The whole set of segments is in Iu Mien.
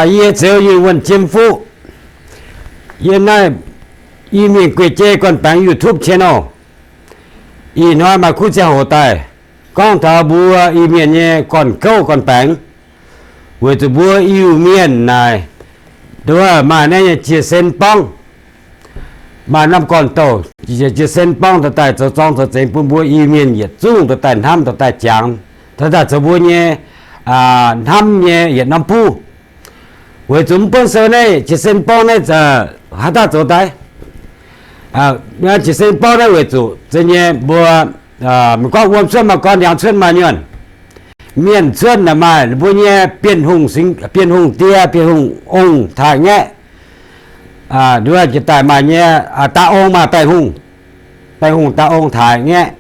Yie Zeux Yunh Wuonh Jiem Fuqv. Yie naaiv Iu-Mienh Gueiv Jei Gorn-Baengx YouTube channel. Ih hnoi maaih kuv ziangh hoc daaih gorngv taux mbuo Iu-Mienh nyei gorn-gouv gorn-baengx, weic zuqc mbuo Iu-Mienh naaic, nduov maaih naaiv nyei Jiex Sen Borngv, maaih norm gorn-douh Jiex Sen Borngv dorh daaih zoux zorng zoux zengx bun mbuo Iu-Mienh yietc zungv dorh daaih hnamv, dorh daaih jangx, dorh daaih zoux mbuo nyei hnamv nyei yietc norm buv. Weic zuqc mv buonv sou naaiv Jiex Sen Borngv naaiv haaix dauh zoux daaih? Jiex Sen Borngv naaiv weic zuqc za'gengh mbuo, meih gorngv wuom cuotv maaih gorn, ndiangx cuotv maaih nyuonh. Mienh cuotv naaic maaih mbuo nyei Bienh Hungh, Bienh Hungh die, Bienh Hungh ong taaih ngaeqv. Nduov jiex daaih maaih nyei da'ong, maaih Baengh Hungh, Baengh Hungh da'ong taaih ngaeqv.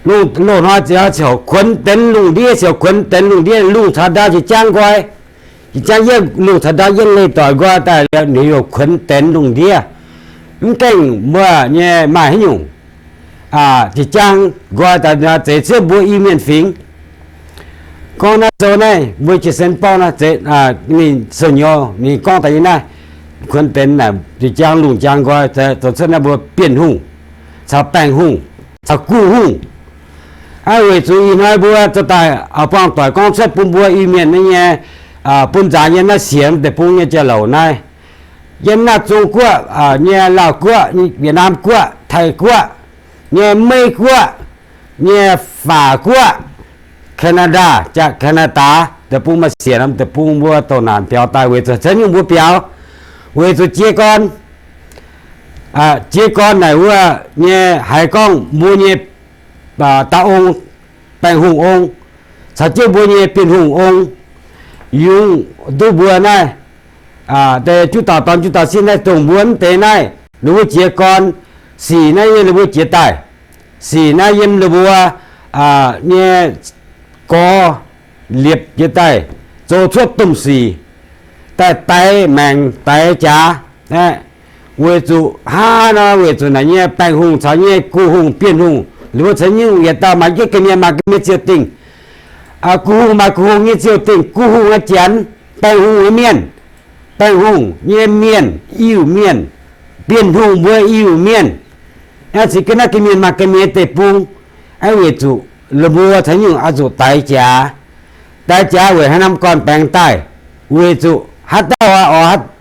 Loz-hnoi ziouc kuonx denx lungh ndiev, ziouc kuonx denx lungh ndiev, lungh caux ndau jiex jaang nqoi. Jiex jaang yietv, lungh caux ndau yietv leih doic nqoi daaih liuz, ninh youc kuonx denx lungh ndiev. Mv gaengh mbuo nyei maaih haaix nyungc, jiex jaang nqoi daaih zeix cuotv mbuo Iu-Mienh fingx. Gorngv naaiv sou naaiv mbuo Jiex Sen Borngv naaiv, ninh sou-nyouz ninh gorngv daaih nyei naaiv, kuonx denx naaic jiex jaang lungh jaang nqoi, zoux cuotv naaiv mbuo Bienh Hungh caux Baengh Hungh caux Guv Hungh. Aa, weic zuqc ih hnoi mbuo zoux daaih buangh doic gorngv cuotv bun mbuo Iu-Mienh naaiv nyei, bun nzaanx yiem naaiv sienx deic-bung nyei jauv-louc naaiv, yiem naaiv Zong Guoqv nyei, Laauh Guoqv, Wietc Naamh Guoqv, Taiv Guoqv, nyei Meiv Guoqv, nyei Faac Guoqv, Canada, jaax Canada, deic-bung maaih sienx norm deic-bung mbuo douc naanc biaux daaih weic zuqc caux nyungc mbuo biaux, weic zuqc jiez gorn. Jiez gorn naaic wuov nyei haiz gorngv mbuo nyei da'ong, Baengh Hungh ong, caux jienv mbuo nyei Bienh Hungh ong, yungz duqv mbuo naaiv, deix juqv dauh dorn juqv dauh sieqv naaiv dongh mbuo mv deix naaiv, ninh mbuo jiez gorn, sic naaiv yiem ninh mbuo jiex daaih, sic naaiv yiem ninh mbuo nyei gorx liepc jiex daaih, zoux cuotv domh sic daaih daix maengc daix jaax. Weic zuqc hnangv nor, weic zuqc naaic nyei Baengh Hungh caux nyei Guv Hungh, Bienh Hungh, ninh mbuo caux nyungc yietc dauh maaih jienv ga'mienh, maaih ga'mienh ziouc dingh. Guv Hungh maaih Guv Hungh nyei ziouc dingh, Guv Hungh nyei janx, Baengh Hungh nyei mienh, Baengh Hungh nyei mienh, Iu-Mienh, Bienh Hungh mbuo Iu-Mienh. Aa, cingx ga'naaiv ga'mienh maaih ga'mienh deic-bung. Aa, weic zuqc ninh mbuo caux nyungc oix zuqc daix jaax. Daix jaax weic haaix norm gorn-baengx daaih? Weic zuqc haaix dauh,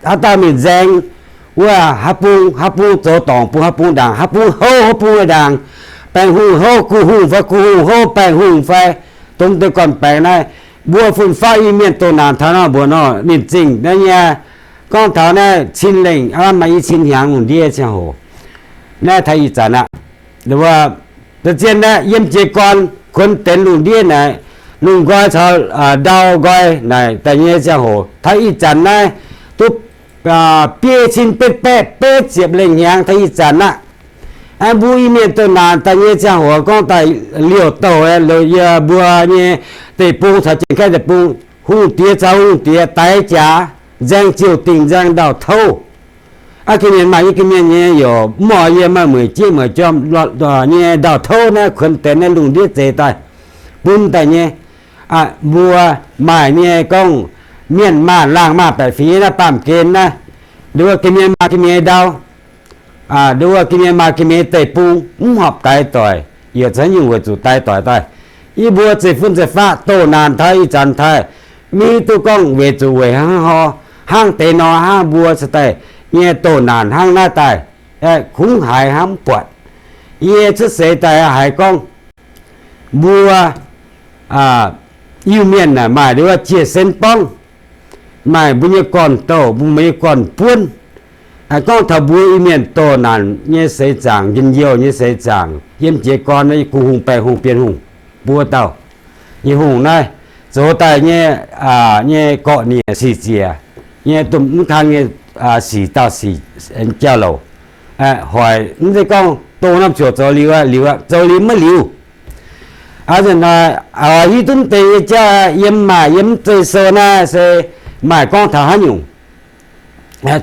haaix dauh mingh nzaeng wuov haaix bung, haaix bung zoux dorngc bun haaix bung ndaangc, haaix bung houv haaix bung ndaangc, Baengh Hungh houv Guv Hungh fai Guv Hungh houv Baengh Hungh fai, dongh deix gorn-baengx naaiv, mbuo fun-faqv Iu-Mienh doh naanc taux nor mbuox nor, ninh zingh naaiv nyei, gorngv taux naaiv cin lengh, aa, maaih i cin hnyangx lungh ndiev ziangh hoc. Naaiv taux ih zanc aqv. Zien naaiv yiem jiez gorn kuonx denx lungh ndiev naaic, lungh nqoi caux ndau nqoi naaic daaih nyei ziangh hoc, taux ih zanc naaiv duqv biei cin betv baeqv betv ziepc lengh hnyangx taux ih zanc aqv. Mbuo Iu-Mienh doh naanc daaih nyei ziangh hoc gorngv daaih liouh douh, yie mbuo nyei deic-bung caux Janx-Kaeqv deic-bung, hungh diex caux hungh diex daix jaax, nzaeng ziouc dingh nzaeng ndau-touv. Aa, ga'mienh maaih nyei ga'mienh nyei youc, mv oix yie maaih mueic jieqv mueic jorm nyei ndau-touv naaiv kuonx denx naaiv lungh ndiev zeix daaih, bun daaih nyei. Mbuo maaih nyei gorngv mienh maanh laangh maanh baeqc fingx naaiv baamh gen naaiv, nduov ga'mienh maaih ga'mienh ndau, nduov ga'mienh maaih ga'mienh deic-bung, mv horpc daix doic, yietc caux nyungc weic zuqc daix doic daaih. Yie mbuo zeiv-fun zeiv-faqv doh naanc taux ih zanc taaih, mv hiuv duqv gorngv weic zuqc weic hnangv haaix nor, hnangv deix nor hnangv mbuo cingx daaih nyei doh naanc hnangv naaiv daaih, kungx haiz hnangv mv buatc. Yie cuotv seix daaih haiz gorngv mbuo Iu-Mienh naaic maaih nduov Jiex Sen Borngv, maaih mbuo nyei gorn-douh, mbuo nyei gorn-buonv. Gorngv taux mbuo Iu-Mienh doh naanc nyei seix zaangc, njien-youh nyei seix zaangc, yiem jiez gorn Guv Hungh, Baengh Hungh, Bienh Hungh, mbuo dauh nyei hungh naaiv, zoux daaih nyei, nyei gorqv-nieqc sic ziec, nyei domh mv kang nyei sic dauh sic jauv-louc, hoic mv zeiz gorngv dongh norm ziouc zoux liuz aqv, liuz aqv, zoux liuz maiv liuz. Aa, hnoi hiuv duqv deix nyei jauv yiem maaih yiem mv zeiz sou naaiv se maaih gorngv taux haaix nyungc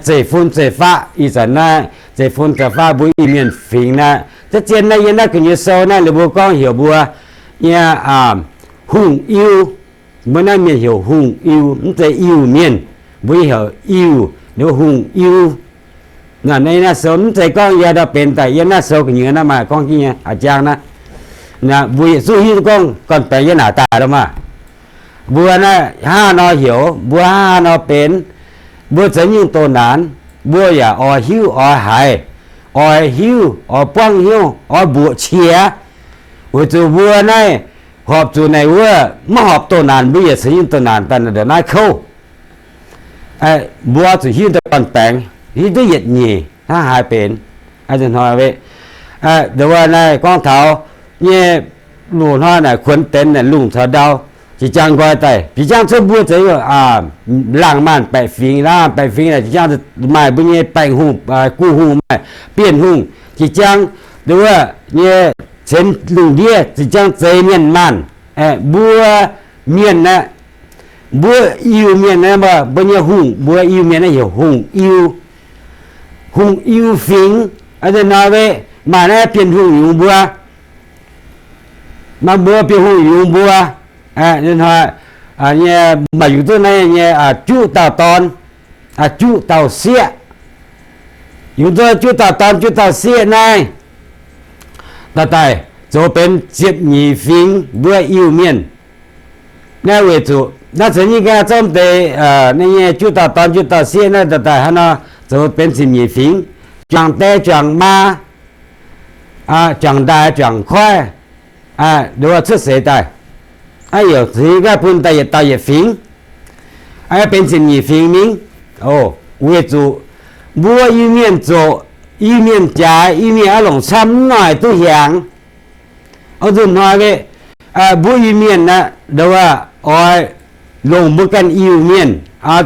zeiv-fun zeiv-faqv ih zanc naaiv, zeiv-fun zeiv-faqv mbuo Iu-Mienh fingx naaiv, za'gengh naaiv yiem naaiv gu'nyuoz sou naaiv ninh mbuo gorngv heuc mbuo nyei hungh iu, Mbuo naaiv mienh heuc Hungh Iu, mv zeiz Iu-Mienh. Mbuo heuc Iu, ninh Hungh Iu. Naaiv sou mv zeiz gorngv yie ndau benx daaih, yie naaiv sou gu'nyuoz naaiv maaih gorngv jienv nyei a'jang naaiv. Mbuo yietc zungv hiuv duqv gorngv gorn-baengx yiem naaic daaih lorqc maah. Mbuo naaiv hnangv haaix nor heuc, mbuo hnangv haaix nor benx, mbuo za'nyungc doh naanc, mbuo yaac oix hiuv oix haiz, oix hiuv oix buangv hnyouv oix mbuoqc qiex. Weic zuqc mbuo naaiv horpc zuqc naaic wuov, maiv horpc doh naanc mbuo yaac za'nyungc doh naanc daaih ndongc naaiv kouv. Mbuo zuqc hiuv duqv gorn-baengx, hiuv duqv yietc nyeic hnangv haaix benx. Hnoi wuov naaiv gorngv taux nyei loz-hnoi naaic kuonx benx naaic lungh caux ndau, jiex jaang nqoi daaih, jiex jaang cuotv mbuo zeix laangh maanh baeqc fingx, laangh maanh baeqc fingx naaic jiex jaang maaih mbuo nyei baengh hungh, gu hungh, maaih bienh hungh, jiex jaang wuov nyei ceix lungh ndiev, jiex jaang zeix mienh maanh. Mbuo mienh aeqv, mbuo Iu-Mienh aeqv, mbuo nyei hungh, mbuo Iu-Mienh aeqv heuc Hungh Iu, Hungh Iu fingx. Hnoi wuov maaih naaiv bienh hungh yungz mbuo, maaih mbuo bienh hungh yungz mbuo. Hnoi maaih yungz duqv naaiv nyei juqv dauh dorn, juqv dauh sieqv. Yungz duqv juqv dauh dorn juqv dauh sieqv naaiv, daaih daaih zoux benx ziepc nyeic fingx mbuo Iu-Mienh. Naaiv weic zuqc naaiv ceix nyei ga'naaiv zorqv deix nyei juqv dauh dorn juqv dauh sieqv naaiv daaih daaih hnangv nor zoux benx ziepc nyeic fingx, juangc die juangc maa, juangc ndaaix juangc koiv, cuotv seix daaih, yaac ceix nyei ga'naaiv bun daaih yietc dauh yietc fingx, benx ziepc nyeic fingx mingh. Weic zuqc mbuo Iu-Mienh zoqc, Iu-Mienh jaaix, Iu-Mienh oix longc camv mv noic duqv hiaangx. Oix nzunc hnoi mbuo Iu-Mienh aqv, oix longc mbuo ganh Iu-Mienh,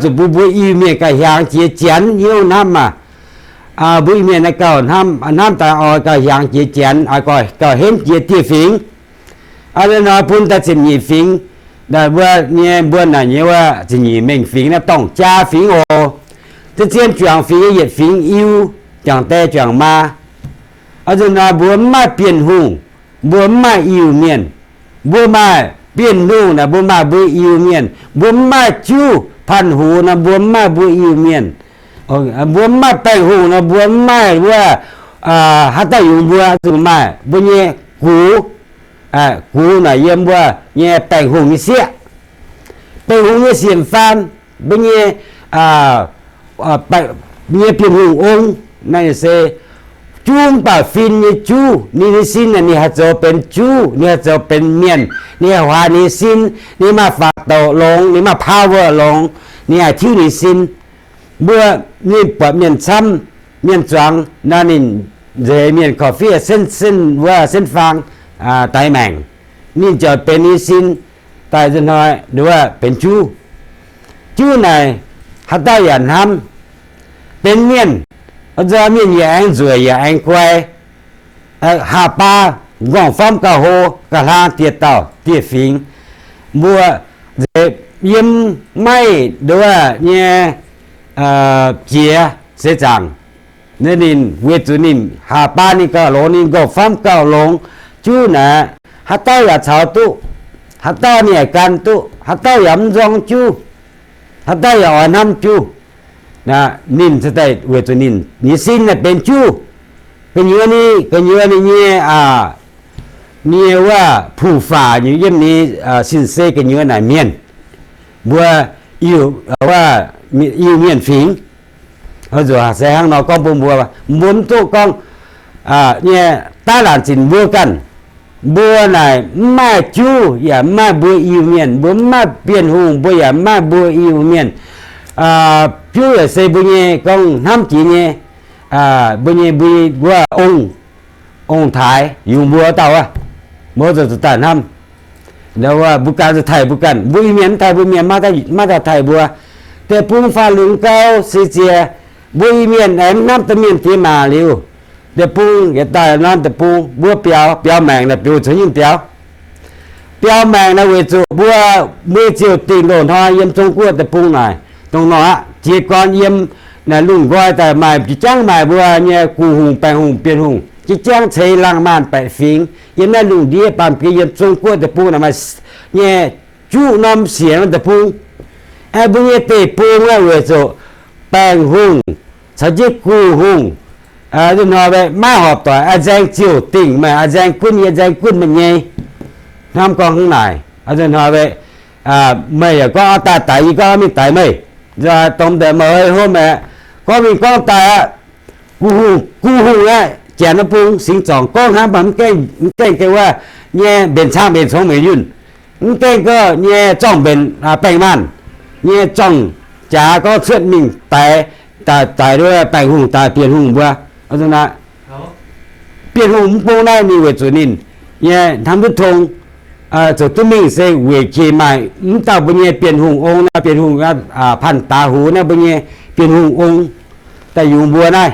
zuqc bun mbuo Iu-Mienh gauh hiaangx jiex janx hnyouv hnamv maah. Mbuo Iu-Mienh gauh hnamv, hnamv daaih oix gauh hiaangx jiex janx, gauh henv jiex dieh fingx. Hnoi bun daaih ziepc nyeic fingx, mbuo nyei, mbuo naaic nyei wuov ziepc nyeic mengh fingx naaiv dorngh jaa fingx oc. Zien zien juangc fingx nyei yietc fingx Iu, juangc die juangc maa. Nzunc naaiv mbuo mv maaih bienh hungh, mbuo mv maaih Iu-Mienh. Mbuo maaih bienh hungh naaic mbuo maaih mbuo Iu-Mienh. Mbuo mv maaih juv panh hux nor mbuo mv maaih mbuo Iu-Mienh. Mbuo mv maaih baengh hungh nor mbuo mv maaih wuov, haaix dauh yungz mbuo zuqc maaih mbuo nyei gux. Gux naaic yiem mbuo nyei baengh hungh nyei sieqv, baengh hungh nyei sienx faan, mbuo nyei nyei bienh hungh ong. Naaiv se juv mv baac fin nyei juv. Ninh nyei sin naaic ninh haih zoux benx juv, ninh haih zoux benx mienh, ninh haih huaax ninh nyei sin, ninh maaih faaux douc longx, ninh maaih power longx, ninh haih tiuv ninh sin. Mbuo ninh buatc mienh camv, mienh zuangx nor ninh nzeix mienh korv-fiev senv, senv wuov senv faang daix maengc. Ninh ziouc benx ninh sin daaih nzunc hnoi wuov benx juv. Juv naaic haaix dauh yaac hnamv. Benx mienh, nzunc mienh yaac aengx nzueic yaac aengx guai. Haah baa, nqorngv-famv gauh hlo, gauh hlang dieh dauh dieh fingx. Mbuo nzeix yiem maiv nduov nyei jiex seix zaangc. Ninh weic zuqc ninh haah baa ninh gauh longx, ninh nqorngv-famv gauh longx. Juv naaic haaix dauh yaac caux duqv, haaix dauh ninh yaac gan duqv, haaix dauh yaac mv nzorng juv, haaix dauh yaac oix hnamv juv. Ninh weic zuqc ninh nyei sin naaic benx juv. Gu'nyuoz ninh, gu'nyuoz ninh nyei, nyei wuov puqv-faac nyei yiem ninh sin se gu'nyuoz naaic mienh. Mbuo Iu-Mienh fingx, se hnangv nor gorngv bun mbuo, mbuo mv duqv gorngv nyei daav laanc zinc mbuo ganh. Mbuo naaic mv maaih juv yaac mv maaih mbuo Iu-Mienh, mbuo mv maaih bienh hungh mbuo yaac mv maaih mbuo Iu-Mienh. Juv yaac se mbuo nyei gorngv hnamv jiex nyei, mbuo nyei, mbuo nyei wuov ong, ong-taaix yungz mbuo dauh aqv. Mbuo zuqc daaih hnamv, mbuo ganh zuqc taaih mbuo ganh, mbuo Iu-Mienh mv taaih mbuo Mienh, maiv dauh taaih mbuo. Deic-bung faah lunx gau se ziex, mbuo Iu-Mienh aengx mv hnamv domh mienh diex maac liuz, deic-bung yietc daaih norm deic-bung mbuo biaux, biaux maengc naaic biux caux nyungc biaux. Biaux maengc naaic weic zuqc mbuo, mbuo ziouc dingh loz-hnoi yiem Zong-Guoqv deic-bung naaic dongh nor aqv. Jiez gorn yiem naaic lungh nqoi daaih maaih jiex jangv maaih mbuo nyei gu hungh, baengh hungh, bienh hungh, jiex jangv ceix laangh maanh baeqc fingx. Yiem naaiv lungh ndiev baamh gen yiem Zong-Guoqv deic-bung naaic maaih nyei juqv norm sienx deic-bung. Aeqv, mbuo nyei deic-bung aeqv, weic zuqc Baengh Hungh caux jienv Gu Hungh nzunc hnoi maiv horpc doic, a'nzaeng ziouc dingc meih, a'nzaeng gunv yie, a'nzaeng gunv meih nyei. Hnamv gorngv hnangv naaic, nzunc hnoi meih yaac gorngv daaih daix, yie gorngv mingh daix meih. Dongh deix meih hlo maengc, gorngv mingh gorngv daaih aqv. Gu Hungh, Gu Hungh aeqv, janx wuov bung singx zorngc gorngv hnangv, mv baac mv gaengh, mv gaengh gengh wuov nyei mbenc cang mbenc congx mbenc yunh, mv gaengh gauh nyei zorngh mbenc baengh maanh nyei zorngh jaax gorngv cuotv mingh daix, daix, daix wuov Baengh Hungh daaih Bienh Hungh mbuo. Bienh Hungh mv bung naaiv ninh weic zuqc ninh nyei hnamv duqv tong, zoux duqv mingh se weic jiex maaih mv dauh mbuo nyei Bienh Hungh ong naaiv, Bienh Hungh Panh Daax Hux naaiv mbuo nyei Bienh Hungh ong daaih yungz mbuo naaiv.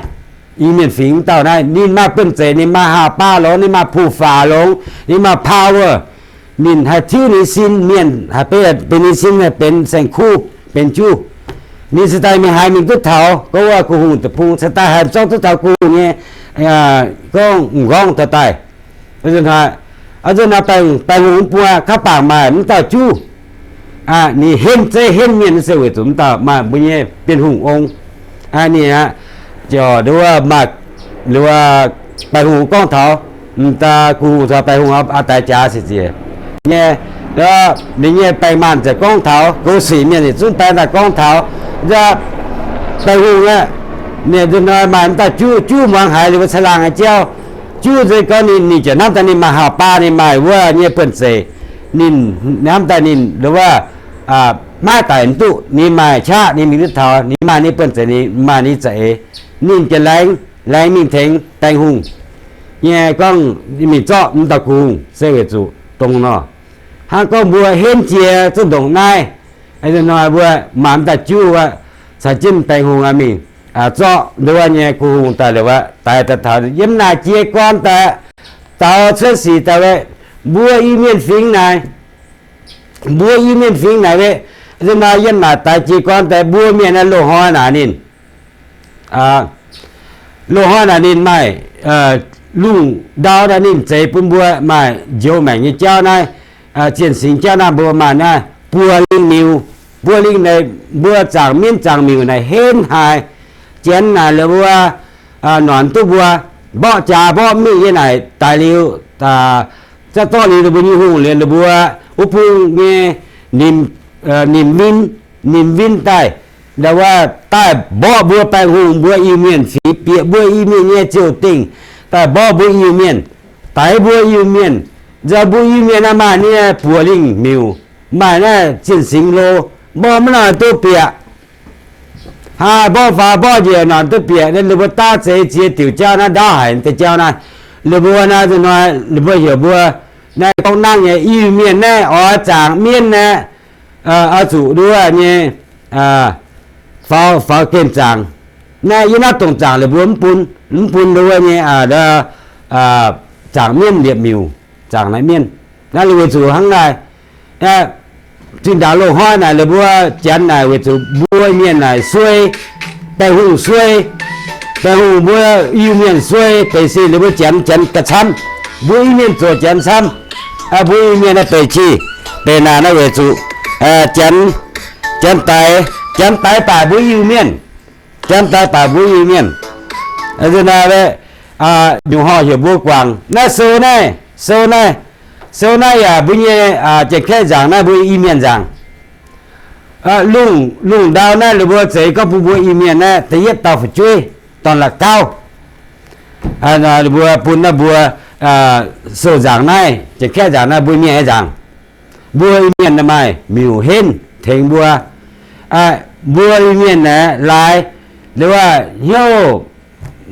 Iu-Mienh fingx mv dauh naaiv, ninh maaih buonv-zeic, ninh maaih haac baa longx, ninh maaih puv faaux longx, ninh maaih power. Ninh haih tiuv ninh sin, mienh haih benx, benx ninh sin haih benx saeng-kuv, benx juv. Ninh cingx daaih mingh haaix mingh duqv taux gorngv wuov Gu Hungh deic-bung, cingx daaih haih zorqv duqv taux Gu Hungh nyei gorngv m'nqorngv daaih daaih. Nzunc hnoi, Baengh, Baengh Hungh mv bung aqv, kaav bangc maaih mv dauh juv, ninh henv zeiv henv mienh se weic zuqc mv dauh maaih mbuo nyei Bienh Hungh ong. Ninh aqv, ziouc nduov maaih, nduov Baengh Hungh gorngv taux, m'daaih Gu Hungh caux Baengh Hungh a'daaih jaax se ziec nyei, ninh nyei baeng maanh ziouc gorngv taux, goux sic mienh yietc zungv baeng daaih gorngv taux, Baengh Hungh aqv, ninh nzunc hnoi maaih mv dauh juv, juv muangx haiz liuz mbuo caangh laangh nyei jauv. Juv nzunc gorngv ninh, ninh ziouc hnamv daaih ninh maaih haac baa, ninh maaih wuov nyei buonv-zeic, ninh hnamv daaih ninh nduov maiv daic mv duqv, ninh maaih qaqv ninh mingh duqv taux, ninh maaih ninh buonv-zeic, ninh maaih ninh za'eix, ninh ziouc laengz, laengz mingh tengx Baengh Hungh nyei gorngv mingh zorqv mv dauh Gu Hungh se weic zuqc dongh nor. Hnangv gorngv mbuo henv jiex zuqv ndongc naaiv, nzunc hnoi mbuo maaih mv dauh juv wuov caux jienv Baengh Hungh mingh zorqv nduov nyei Gu Hungh daaih liuz aqv, daix daaih taux yiem naaic jiez gorn daaih, daaux cuotv sic daaih, mbuo Iu-Mienh fingx naaic, mbuo Iu-Mienh fingx naaic, nzunc hnoi yiem naaic daix jiez gorn daaih mbuo mienh naaiv loz-hnoi naaic ninh, loz-hnoi naaic ninh maaih lungh ndau naaiv ninh zeix bun mbuo maaih njoux maengc nyei jauv naaiv, zienh singx jauv naaiv mbuo maaih naaiv buo lingh miuc, buo lingh naaic mbuo zaangc mienv zaangc miuc naaic henv haic. Janx naaic la'buo nornc duqv mbuo mborqv jaax mborqv mingh yie naaic daix liuz, zorqv dorh liuz ninh mbuo nyei hungh liuz ninh mbuo wuov bung nyei nimc, nimc win, nimc win daaih, ndau wuov daaih mborqv mbuo Baengh Hungh mbuo Iu-Mienh fingx, bieqc mbuo Iu-Mienh nyei ziouc dingh, daaih mborqv mbuo Iu-Mienh, daix mbuo Iu-Mienh. Nzauh mbuo Iu-Mienh naaiv maaih nyei buoz lingh miuc, maaih naaiv zienh singx hlo, mborqv maiv nor duqv bieqc. Haaix mborqv faaux mborqv njiec nornc duqv bieqc, ninh mbuo daav zeix ziex diuc jauv naaiv ndaauv haic deix jauv naaiv. Ninh mbuo naaiv nzunc hnoi ninh mbuo heuc mbuo naaiv gorngv nangv nyei Iu-Mienh naaiv oix zaangc mienv naaiv, oix zuqc nduov nyei faaux, faaux gemh zaangc. Naaiv yie naaiv dongc zaangc liuz mbuo mv bun, mv bun nduov nyei zaangc mienv liepc miuc, zaangc naaiv mienv. Naaiv weic zuqc hnangv naaiv, zinh ndaangc loz-hnoi naaic ninh mbuo Janx naaic weic zuqc mbuo mienh naaic suei, Baengh Hungh suei, Baengh Hungh mbuo Iu-Mienh suei, beic sih ninh mbuo Janx, Janx gauh camv, mbuo Iu-Mienh zoqc Janx camv. Mbuo Iu-Mienh naaiv beic qih, beic naanc naaiv weic zuqc Janx, Janx daix, Janx daix baac mbuo Iu-Mienh, Janx daix baac mbuo Iu-Mienh. Nzunc naaiv, nyungc horh heuc mbuo guangc naaiv sou naaiv, sou naaiv, sou naaiv yaac mbuo nyei Janx-Kaeqv nzaangc naaiv, mbuo Iu-Mienh nzaangc. Lungh, lungh ndau naaiv ninh mbuo zeix gorngv bun mbuo Iu-Mienh naaiv da'yietv dauh fu'jueiv, dorn-la'gauv. Ninh mbuo bun naaiv mbuo sou nzaangc naaiv, Janx-Kaeqv nzaangc naaiv mbuo Mienh nyei nzaangc. Mbuo Iu-Mienh maaih miuc henv tengx mbuo. Mbuo Iu-Mienh naaiv laaix, liuz hnyouv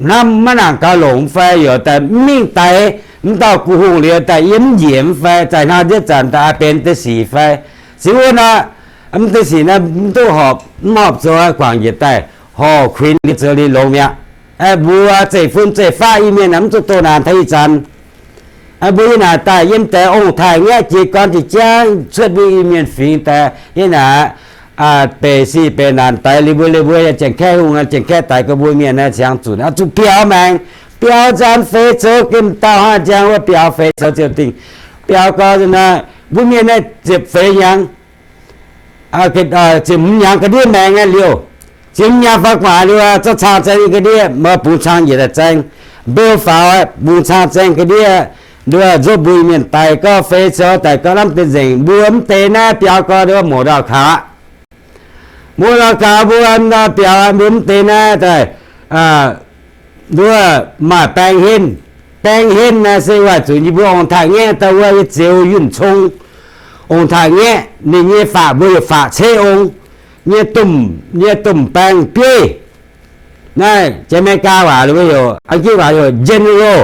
hnamv maiv nangc gaux longc fai, yaac daaih mv mingh daix mv dauh Gu Hungh liuz daaih yiem mv njiec mv fai, zaaih hnangv nziouv zanc daaih benx deix sic fai. Se wuov nor, mv deix sic naaiv mv duqv horpc, mv horpc zoux guangc njiec daaih, horpc kuinx liuz zoux liuz longx mi'aqv. Mbuo zeiv-fun zeiv-faqv Iu-Mienh naaiv mv zuqc doh naanc taux ih zanc. Mbuo yie naaic daaih yiem deix ong-taaix ngaeqv jiez gorn jiex jangv cuotv mbuo Iu-Mienh fingx daaih yie naaic, beic sic beic naanc daix liuz mbuo, liuz mbuo Janx-Kaeqv hungh, Janx-Kaeqv daix gorx mbuo mienh naaiv ciangv zunc oix zuqc biaux maengc, biaux nzaanx feix zoux gemh dauh hnangv jangv wuov biaux feix zoux ziouc dingh. Biaux gorx naaiv mbuo mienh naaiv ziepc feix hnyangx, ziepc hmz hnyangx ga'ndiev maengx aqv liouh. Ziepc hmz hnyangx faaux gu'nguaaic nduov zorqv cang zaeng ga'ndiev, mbuo bungx cang njiec daaih zaeng, mbeu faaux bungx cang zaeng ga'ndiev, nduov nzopv mbuo Iu-Mienh daaih gorngv feix zoux daaih gorngv lamh deix nzengc. Mbuo mv deix naaiv biaux gorx nduov mouz ndau-kaux aqv. Mouz ndau-kaux mbuo biaux mbuo mv deix naaiv daaih nduov maaih baeng henv. Baeng henv naaiv se waaic zuqc yie mbuo ong-taaix-ngaeqv daaih wuov nyei zeux yunh cong. Ong-taaix-ngaeqv ninh nyei faqv mbuo heuc faqv ceix ong, nyei domh, nyei domh baeng bieiv. Naaiv Janx-Meigaa waac mbuo heuc, Ang^gitv waac heuc general.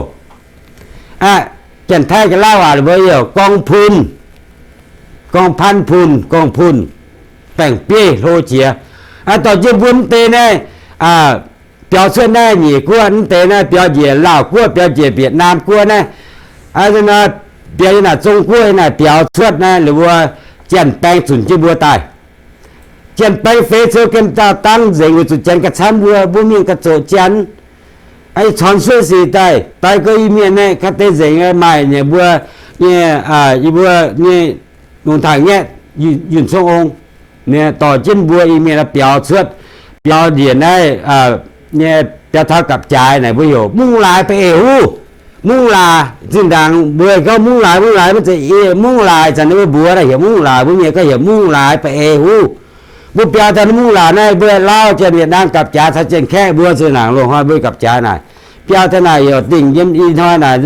Janx-Taiv ga'lauv waac mbuo heuc กองพล, กองพันพล, กองพล, baeng bieiv hlo jiex. Dorh jienv mbuo mv deix naaiv biaux cuotv naaiv nyic guoqv, mv deix naaiv biaux njiec Laauh guoqv, biaux njiec Mbietc Naamh guoqv naaiv, biaux yiem naaic Zong guoqv yiem naaic biaux cuotv naaiv, ninh mbuo janx-baeng zunc jienv mbuo daaih. Janx-baeng feix zoux gemh dauh dangv nzengc weic zuqc janx gauh camv mbuo, mbuo mingh gauh zoqc janx. Corc sueqv sic daaih, daaih gorx Iu-Mienh naaiv ga'deix nzengc maaih nyei mbuo nyei, yie mbuo nyei ong-taaix-ngaeqv yunh cong ong, dorh jienv mbuo Iu-Mienh biaux cuotv, biaux njiec naaiv nyei biaux taux gapv-jaaix naaic mbuo heuc mungv laaix ba'eiv huv. Mungv laaix zinh ndaangc mbuo gorngv mungv laaix, mungv laaix maiv zeiz, mungv laaix zanc ninh mbuo mbuox naaiv heuc mungv laaix, mbuo mienh gorngv heuc mungv laaix ba'eiv huv. Mbuo biaux taux mungv laaix naaiv mbuo Laauv, Janx-Wietc Naamh gapv-jaaix caux Janx-Kaeqv mbuo zinh ndaangc loz-hnoi mbuo gapv-jaaix naaic, biaux taux naaic heuc dingc yiem ih hnoi naaic,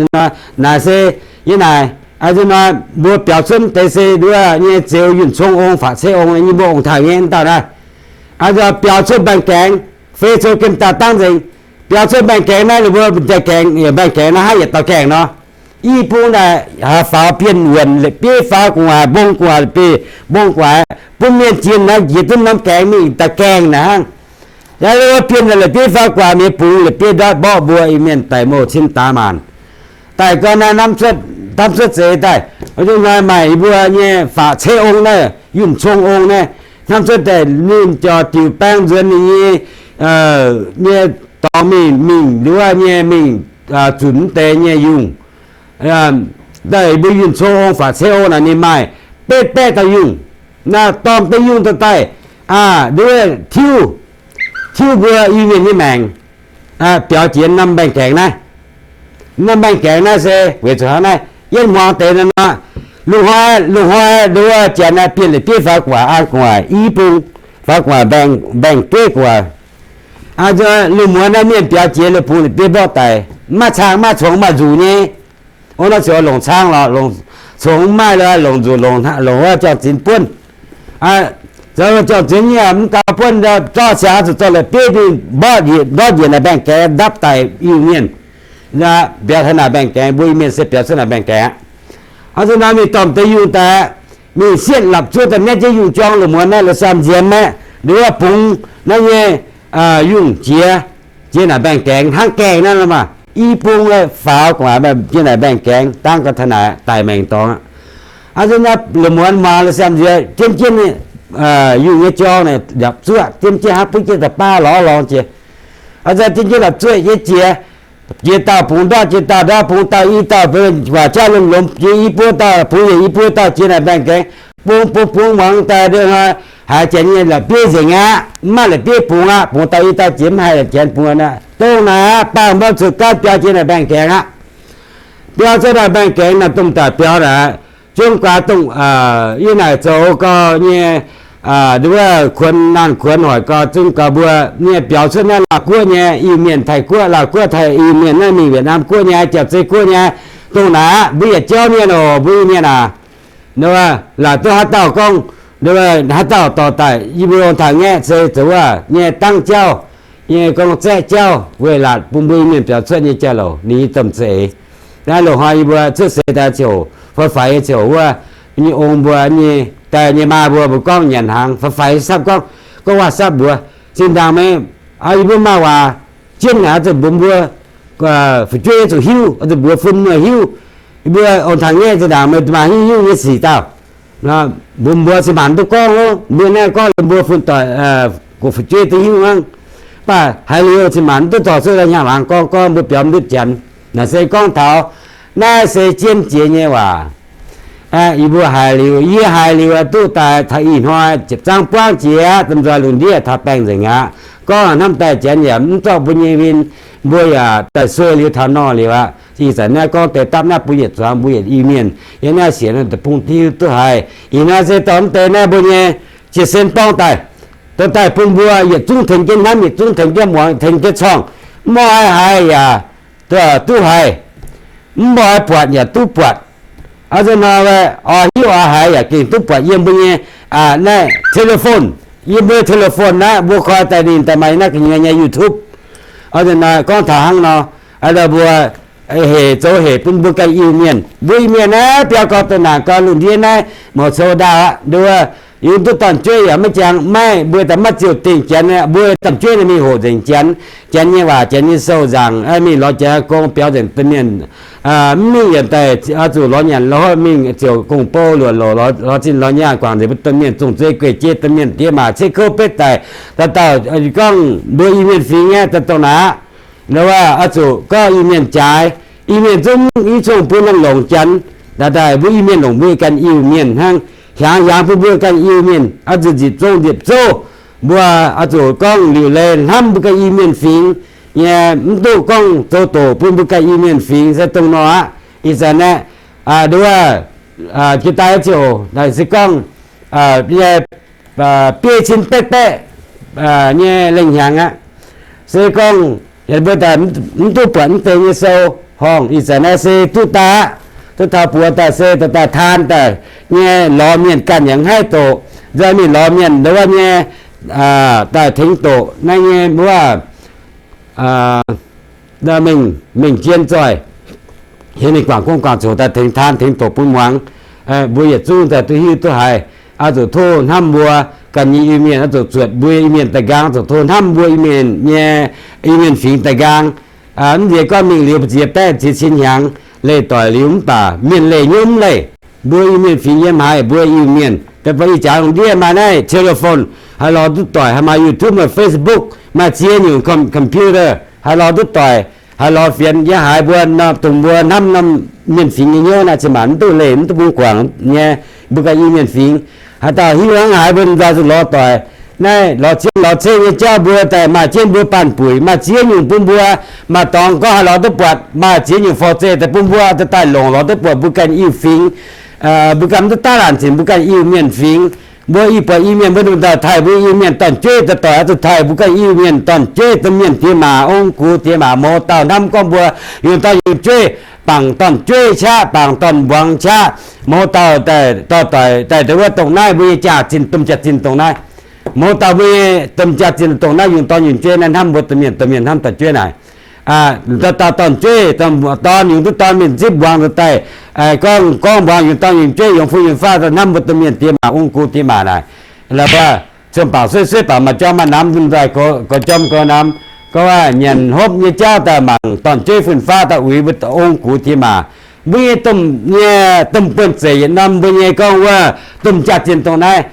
naaic se yie naaic, ih hnoi mbuo biaux cuotv deix se nduov nyei zeux yunh cong ong, faqv ceix ong nyei mbuo ong-taaix-ngaeqv dauh naaiv. Biaux cuotv mbaengx-gaengx, feix zoux gemh dauh dangv nzengc. Biaux cuotv mbaengx-gaengx naaiv, ninh mbuo mbaengx-gaengx, mbaengx-gaengx naaiv hnangv yietc dauh gaengh nor. I bung naaic faaux bienh wuonc la'bieiv faaux gu'nguaaic, mbong gu'nguaaic, la'bieiv mbong gu'nguaaic, bun mienh jiex naaiv jiex duqv norm gaengh mingh dauh gaengh naaic hnangv. Yaac bienh la'bieiv faaux gu'nguaaic, mienh bungx la'bieiv ndortv mborqv mbuo Iu-Mienh daic mouh cin daax maanc. Daaih gorngv naaiv hnamv cuotv seix daaih, ih hnoi maaih mbuo nyei faqv ceix ong naaiv, yunh cong ong naaiv, hnamv cuotv daaih ninh jauc diuc baeng nzuonx ninh nyei, nyei dorngx mingh, mingh nduov nyei mingh zunc mv deix nyei yungh. Daaih mbuo yunh cong ong, faqv ceix ong naaic ninh maaih betv baeqv dauh yungh. Naaiv dorh deix yungh daaih daaih, nduov tiuv, tiuv mbuo Iu-Mienh nyei maengc, biaux jiex norm mbaengx-gaengx naaiv. Norm mbaengx-gaengx naaiv se weic zuqc hnangv naaiv, yietv hmuangx deix nor, loz-hnoi, loz-hnoi nduov janx naaiv bienh la'bieiv faaux gu'nguaaic, an gu'nguaaic i bung, faaux gu'nguaaic mbaengx-bieiv gu'nguaaic. Loz muonz naaiv mienh biaux jiex loz bungx la'bieiv mborqv daic, maiv maaih cang, maiv maaih congx, maaih nzuqc nyei. Ov, naaiv ziouc longc cang lorqc, congx mv maaih lo, longc nzuqc, longc wuov juang-zinx buonv. Zoux juang-zinx nyei mv gaux buonv, zorqv siangx zuqc zorqv la'bieiv mingh mborqv, ndortv njiec naaic mbaengx-gaengx ndapv daic Iu-Mienh. Biaux taux naaic mbaengx-gaengx, mbuo Iu-Mienh se biaux cuotv naaic mbaengx-gaengx aqv. Hnangv nor mingh dorh deix yungh daaih, mingh sietv lapc zuov daaih mietv jienv yungh jorng loz muonz naaiv, loz-samv nziemx aeqv, nduov bungx naaiv nyei yungh jiex, jiex naaic mbaengx-gaengx hnangv gaengh naaiv nor maah, i bung faaux gu'nguaaic jiex naaic mbaengx-gaengx, dangv gau taux naaic daic maengx dorngx aqv. Hnangv nor loz muonz muangx loz-samv nziemx jienv jienv yungh nyei jorng naaic, lapc zuoqv jienv jienv hnangv buov jienv da'baav lorz lorngx jiex. Jienv jienv lapc zuoqv jiex, jiex dauh bungx ndortv, jiex dauh ndortv, bungx dauh i dauh, guaax jauv lomh lomh jiex i buo dauh, bungx yietc i buo dauh jiex naaic mbaengx-gaengx, bungx bungx bungx muangx daaih hnoi, haiz janx nyei la'bieiv nzengc aqv, mv maaih la'bieiv bungx aqv, bungx dauh i dauh jiex mv haih janx bungx aqv. Dongh naaic aqv, baamh mbuo zuqc gaanv biaux jiex naaic mbaengx-gaengx aqv. Biaux cuotv naaic mbaengx-gaengx naaic, dongh daaih biaux naaic, zungv guaax dongh yie naaic zoux gau nyei, nduov kuonx naanh kuonx hoic gau, zungv gau mbuo nyei biaux cuotv naaiv Laauh guoqv nyei Iu-Mienh, Taiv guoqv, Laauh guoqv, Taiv Iu-Mienh naaiv, mingh Wietc Naamh guoqv nyei, Jauv-Zei guoqv nyei, dongh naaic aqv, mbuo yietc jauv mienh oc, mbuo Iu-Mienh aac. Laaic duqv haaix dauh gorngv, haaix dauh dorh daaih yie mbuo ong-taaix-ngaeqv se zoux wuov nyei dangv jauv, nyei gorngv zaeqv jauv, weic laatc bun mbuo Iu-Mienh biaux cuotv nyei jauv-louc, ninh nyei domh za'eix. Naaiv loz-hnoi yie mbuo cuotv seix daaih ziouc, faix-faix nyei ziouc wuov, nyei ong mbuo nyei, daaih nyei maa mbuo, mbuo gorngv nyanc hnaangx, faix-faix nyei sapv gorngv, gorngv waac-sapv mbuox, zinh ndaangc meih, yie mbuo maaih waac jienv naaic oix zuqc mbuox mbuo, fu'jueiv oix zuqc hiuv, oix zuqc mbuox fun muoz hiuv. Yie mbuo ong-taaix-ngaeqv zinh ndaangc meih maaih hiuv hiuv nyei sic dauh, mbuox mbuox cin-maanc duqv gorngv ov, mbuo naaiv gorngv mbuo fun doic, fu'jueiv duqv hiuv hnangv. Mv baac haiz liuz cin-maanc duqv dorh cuotv hnyangx-hmangx gorngv, gorngv mbuo biaux mv ndutv janx. Naaic se gorngv taux, naaiv se jienv jiex nyei waac. Yie mbuo haiz liuz, yie haiz liuz duqv daaih taux ih hnoi ziepc zangv buangv jiex, domh nzoih lungh ndiev taux baengh nzengc aqv. Gorngv hnamv daaih janx yaac mv zorqv mbuo nyei win, mbuo yaac daaih sueih liuz taux nor liuz aqv. Ih zanc naaiv gorngv deix dapv naaiv bun yietc zuangx mbuo yietc Iu-Mienh yiem naaiv sienx deic-bung hiuv duqv haiz. Ih hnoi se dorh mv deix naaiv mbuo nyei jiex sen borngv daaih, dorh daaih bun mbuo yietc zungv tengx jienv hnamv, yietc zungv tengx jienv muangx, tengx jienv corngh. Mv oix haiz yaac duqv haiz, mv oix buatc yaac duqv buatc. Aa, nzunc nor, oix hiuv oix haiz yaac gengh duqv buatc yiem mbuo nyei naaiv telephone. Yiem mbuo nyei telephone naaiv mbuo koi daaih ninh daaih maaih naaiv gu'nyuoz nyei YouTube. Aa, nzunc nor gorngv taux hnangv nor, mbuo hec zoux hec bun mbuo ganh Iu-Mienh. Mbuo Iu-Mienh naaiv biauv gau, doh naanc gau, lungh ndiev naaiv mouz cou ndaauh aqv. Nduov, yungz duqv dorn-jueiv yaac maiv jangx, maiv, mbuo daaih maiv ziouc dingh janx, mbuo dorn-jueiv naaiv mingh hoqc nzengc janx, janx nyei waac, janx nyei sou nzaangc, mingh lorz janx gong biaux nzengc domh mienh. Mv mingh yietc daaih oix zuqc lorz nyanc lorz hopv mingh ziouc gong-bou luoqc louc lorz zinh lorz nyaanh guangc nzengc mbuo domh mienh, zong-zei gueic jei domh mienh diex maac ceix kouv betv daic. Dauh dauh gorngv mbuo Iu-Mienh fingx nyei daaih dongh naaic, oix zuqc gorngv Iu-Mienh jaaix. Iu-Mienh zungv mv zungv bun norm longc janx. Daaih daaih mbuo Iu-Mienh longc mbuo ganh Iu-Mienh hnangv, hiaangx hiaangx bun mbuo ganh Iu-Mienh oix zuqc nzipc zong nzipc zouv. Mbuo oix zuqc gorngv liuc leiz hnamv mbuo ganh Iu-Mienh fingx nyei, mv duqv gorngv zoux doqc bun mbuo ganh Iu-Mienh fingx se dongh nor aqv. Ih zanc naaiv, nduov, jiex daaih ziouc naaic se gorngv nyei biei cin baeqv baeqv nyei lengh hnyangx aqv. Se gorngv mbuo daaih mv duqv buatc mv deix nyei sou horngh, ih zanc naaiv se duqv daaih aqv. Duqv taux buoz daaih se daaih taan daaih nyei lorz mienh ganh yaac mv haih doqc. Nzoih mingh lorz mienh nduov nyei daaih tengx doqc naaiv nyei wuov mingh, mingh jien zoih, hieh ninh guangc gong guangc zoqc daaih tengx taan tengx doqc bun muangx. Mbuo yietc zungv daaih duqv hiuv duqv haiz. Oix zuqc tov hnamv mbuo ganh nyei Iu-Mienh, oix zuqc zuotc mbuo Iu-Mienh daaih nqaang, zuqc tov hnamv mbuo Iu-Mienh nyei, Iu-Mienh fingx daaih nqaang. Mv nziex gorngv mingh liuz ziex baeqv ziex cin hnyangx leih doic liuz mv baac mienh leih nyei mv leih. Mbuo Iu-Mienh fingx yiem haaix mbuo Iu-Mienh, daaih bun ih jaax lungh ndiev maaih naaiv telephone, haih lorz duqv doic, haih maaih YouTube, maaih Facebook, maaih ziex nyungc com-, computer, haih lorz duqv doic, haih lorz fienx yiem haaix mbuo nor, dongh mbuo hnamv norm mienh fingx nyei hnyouv naaiv, cin maanc mv duqv leih, mv duqv bun guangc nyei, mbuo ganh Iu-Mienh fingx. Haaix dauh hiuv hnangv haaix mbuo nzauh zuqc lorz doic. Naaiv lorz cien lorz ceng nyei jauv mbuo daaih maaih jienv mbuo baanh buic, maaih ziex nyungc bun mbuo. Maaih dorngx gorngv haih lorz duqv buatc, maaih ziex nyungc forv-zeih daaih bun mbuo daaih daaih longc lorz duqv buatc mbuo ganh Iu-Mienh fingx. Mbuo ganh mv duqv daaih laanh zinc mbuo ganh Iu-Mienh fingx. Mbuo ih buatc Iu-Mienh mbuo ndongc daaih taaih mbuo Iu-Mienh dorn-jueiv daaih doic, oix zuqc taaih mbuo ganh Iu-Mienh dorn-jueiv domh mienh diex maac, ong-gux diex maac, mouz dauh hnamv gorngv mbuo yungz dorn yungz jueiv, bangc dorn-jueiv qaqv, bangc dorn-mbuangz qaqv, mouz dauh daaih dorh doic daaih wuov dongh naaiv mbuo nyei jaax-zinh, domh jaax-zinh dongh naaiv. Mouz dauh mbuo nyei domh jaax-zinh dongh naaiv yungz dorn yungz jueiv naaiv hnamv mbuo domh mienh, domh mienh hnamv dorn-jueiv naaic. Dauh dauh dorn-jueiv, dorn yungz duqv dorn mienh zipv mbuangz daaih, gorngv gorngv mbuangz yungz dorn yungz jueiv, yungz fu'jueiv yungz faah daaih hnamv mbuo domh mienh diex maac, ong-gux diex maac naaic. La'buo ziouc baac sueih sueih baac maaih jorm maaih namx nzunc daaih goux jorm goux namx. Gorngv nyanc hopv nyei jauv daaih mangc dorn-jueiv fun-faqv daaih uix mbuo ong-gux diex maac. Mbuo nyei domh, nyei domh buonv-zeic yietc norm mbuo nyei gorngv wuov domh jaax-zinh dongh naaiv.